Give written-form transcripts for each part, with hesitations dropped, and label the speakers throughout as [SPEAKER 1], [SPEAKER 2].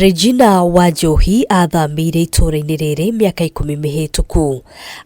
[SPEAKER 1] Regina Wanjohi athamĩire itũũra-inĩ rĩrĩ mĩaka 10 mĩhĩtũku.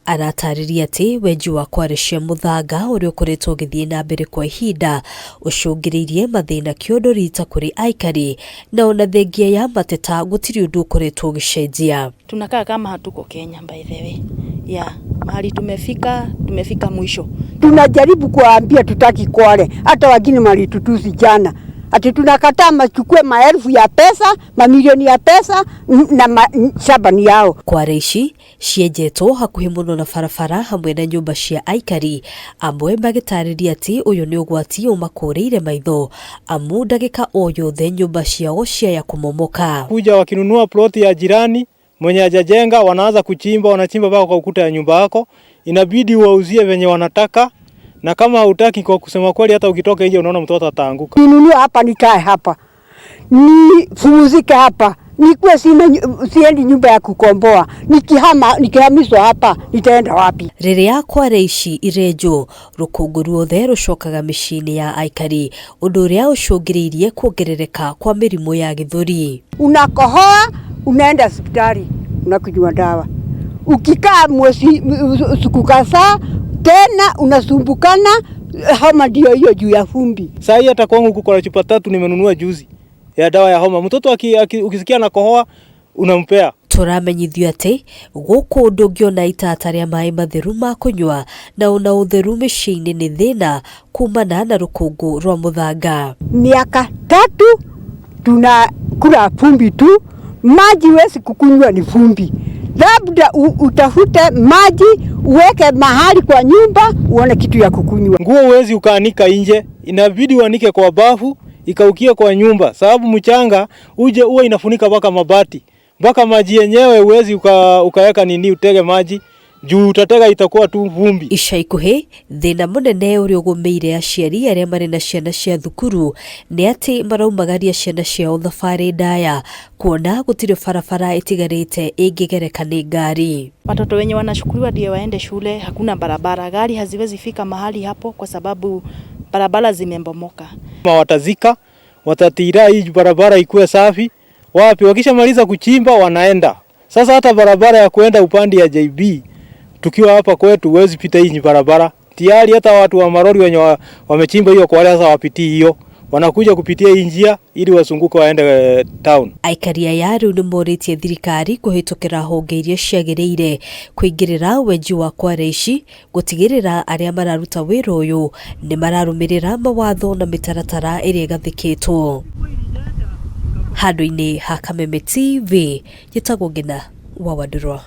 [SPEAKER 1] Aratarĩria atĩ wenji wa kware cia mũthanga ũrĩa ũkoretwo ũgĩthiĩ na mbere kwa ihinda ũcũngĩrĩirie mathĩna kĩondo rita kũrĩ aikari na ona thengia ya mateta gũtirĩ ũndũ ũkoretwo ũgĩcenjia.
[SPEAKER 2] Tunakaa kama hatuko Kenya, by the way. Yeah, mahali tumefika, tumefika mwisho.
[SPEAKER 3] Tunajaribu kuwaambia hatutaki kware, hata wengine walitutusi jana ati tunakataa machukue maelfu ya pesa, mamilioni ya pesa na shamba ni yao.
[SPEAKER 1] Kware ici cienjetwo hakuhĩ mũno na barabara hamwe na nyũmba cia aikari amwe, magĩtarĩria atĩ ũyũ nĩ ũgwati ũmakũrĩire maitho amu ndagĩka o yothe nyũmba ciao ciaya kũmomoka.
[SPEAKER 4] Kuja wakinunua ploti ya jirani mwenye hajajenga, wanaanza kuchimba, wanachimba mpaka kwa ukuta ya nyumba yako, inabidi wauzie venye wanataka, na kama hutaki, kwa kusema kweli, hata ukitoka nje unaona mtoto ataanguka.
[SPEAKER 3] Ninunue hapa, nikae hapa, nipumzike hapa, nikuwe sina, siendi nyumba ya kukomboa. Nikihama, nikihamishwa hapa, nitaenda wapi?
[SPEAKER 1] Rĩrĩa kware ici irenjwo, rũkũngũ ruothe rũcokaga mĩciĩ-inĩ ya aikari, ũndũ ũrĩa ũcũngĩrĩirie kuongerereka kwa mĩrimũ ya gĩthũri.
[SPEAKER 3] Unakohoa, unaenda hospitali, unakunywa dawa. Ukikaa mwezi, siku kadhaa tena unasumbukana, homa ndio hiyo juu ya vumbi.
[SPEAKER 4] Saa hii hata kwangu kuko na chupa tatu nimenunua juzi ya dawa ya homa. Mtoto ukisikia anakohoa, unampea.
[SPEAKER 1] Tũramenyithio atĩ gũkũ ndũngĩona itata rĩa maĩ matheru ma kũnyua na ona ũtheru mĩciĩ-inĩ nĩ thĩna kumana na rũkũngũ rwa mũthanga.
[SPEAKER 3] Miaka 3 tunakula vumbi tu, maji huwezi kukunywa, ni vumbi. Labda utafute maji uweke mahali kwa nyumba uone kitu ya kukunywa.
[SPEAKER 4] Nguo huwezi ukaanika nje, inabidi uanike kwa bafu ikaukie kwa nyumba, sababu mchanga uje uwe inafunika mpaka mabati, mpaka maji yenyewe huwezi ukaweka nini utege maji juu utatega itakuwa tu vumbi.
[SPEAKER 1] Ica ikuhĩ thĩna mũnene ũrĩa ũgũmĩire aciari arĩa marĩ na ciana cia thukuru nĩ atĩ maraumagaria ciana ciao thabarĩ ndaya kuona gũtirĩ barabara ĩtigarĩte ĩngĩgereka nĩ ngari.
[SPEAKER 2] Watoto wenye wanachukuliwa ndio waende shule, hakuna barabara, gari haziwezi fika mahali hapo kwa sababu barabara zimebomoka.
[SPEAKER 4] Watazika, watatira hii barabara ikuwe safi. Wapi wakishamaliza kuchimba wanaenda. Sasa hata barabara ya kuenda upande ya JB tukiwa hapa kwetu huwezi pita hii barabara. Tayari hata watu wa marori wenye wamechimba hiyo kwa sasa wapitii hiyo. Wanakuja kupitia hii njia ili wasunguke waende town.
[SPEAKER 1] Aikari aya rĩu nĩ morĩtie thirikari kũhĩtũkĩra honge iria ciagĩrĩire kũingĩrĩra wenji wa kware ici gũtigĩrĩra arĩa mararuta wĩra ũyũ nĩ mararũmĩrĩra mawatho na mĩtaratara ĩrĩa ĩgathĩkĩtwo. Handũ-inĩ ha Kameme TV, njĩtagwo Ngina wa Wandũrwa.